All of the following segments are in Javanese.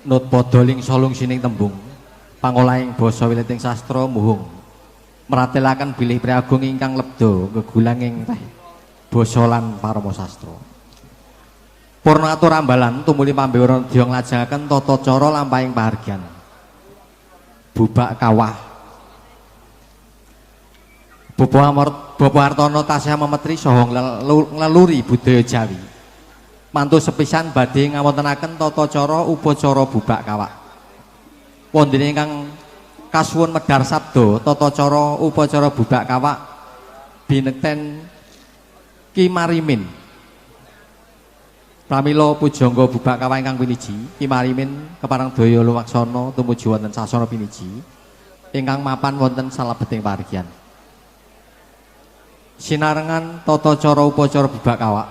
Nut padha ling solung sining tembung pangolahing basa wileting sastra muhung meratelaken bilih priagung ingkang lebda gegulanging teh basa lan parama sastra. Purna atur ambalan tumuli pambewara nedya nglajengaken tata cara lampahing pahargyan. Bubak kawah. Bapak Hartono tasih memetri saha ngleluri budaya Jawi. Mantu sepisan badhe ngawontenaken tata cara upacara bubak kawak. Wondene ingkang kasuwun medhar sabda tata cara upacara bubak kawak binekten Ki Marimin. Pramila pujangga bubak kawak ingkang piniji, Ki Marimin kepareng daya lumaksana tumuju wonten sasana piniji ingkang mapan wonten salebeting pahargyan. Sinarengan tata cara upacara bubak kawak.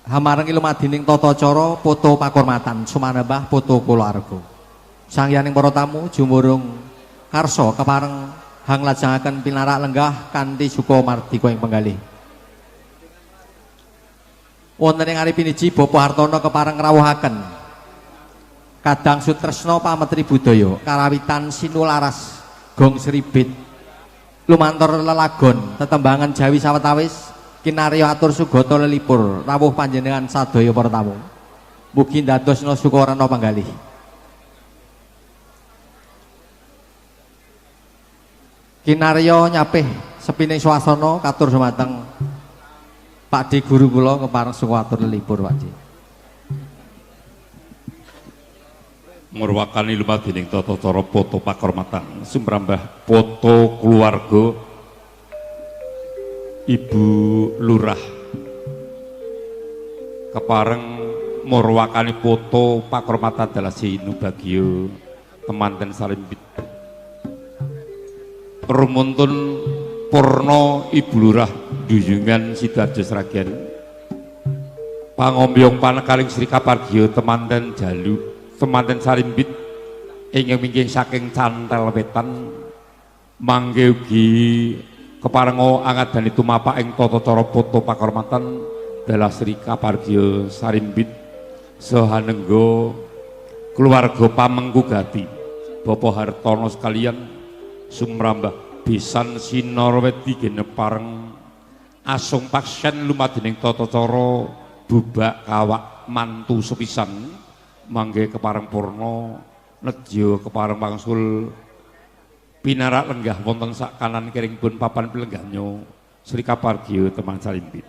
Hamarengi lumadining tata cara poto pakurmatan sumanembah poto kulawarga. Sangyaning para tamu jumurung karsa kepareng hang lajengaken pinarak lenggah kanthi suka mardika ing penggalih. Wonten ing ari piniji Bapak Hartono kepareng ngrawuhaken Kadang Sutresna pametri budaya karawitan sinularas gong sribit lumantar lelagon tetembangan Jawi sawetawis kinarya atur sugata lelipur rawuh panjenengan sadaya para tamu. Mugi ndadosna sukarana panggalih. Kinarya nyapih sepining swasana katur dumateng Pak D guru kula kepareng suka atur lelipur Pak D. Ngurwakani lumadining tata cara poto pakurmatan sumrambah poto keluarga Ibu Lurah kepareng murwakani poto pakurmatan dalah sinubagya temanten salimbit rumuntun purna Ibu Lurah Duyungan Sidoarjo Sragen pangombyong panekaling Sri Kapargya temanten jalu temanten salimbit ingkang minggih saking Cantel Wetan mangke ugi keparenga angadani tumapak ing tata cara poto pakurmatan dalah Sri Kapargya Sarimbit saha nengga keluarga pamengku gati Bapak Hartono sekalian sumrambah besan Sinorwedi genep pareng asung paksen lumadining tata cara bubak kawak mantu sepisan mangke kepareng purna nedya kepareng wangsul pinarak lenggah wonten sak kanan kiringipun papan pilenggahnya Sri Kapargya teman salimbit.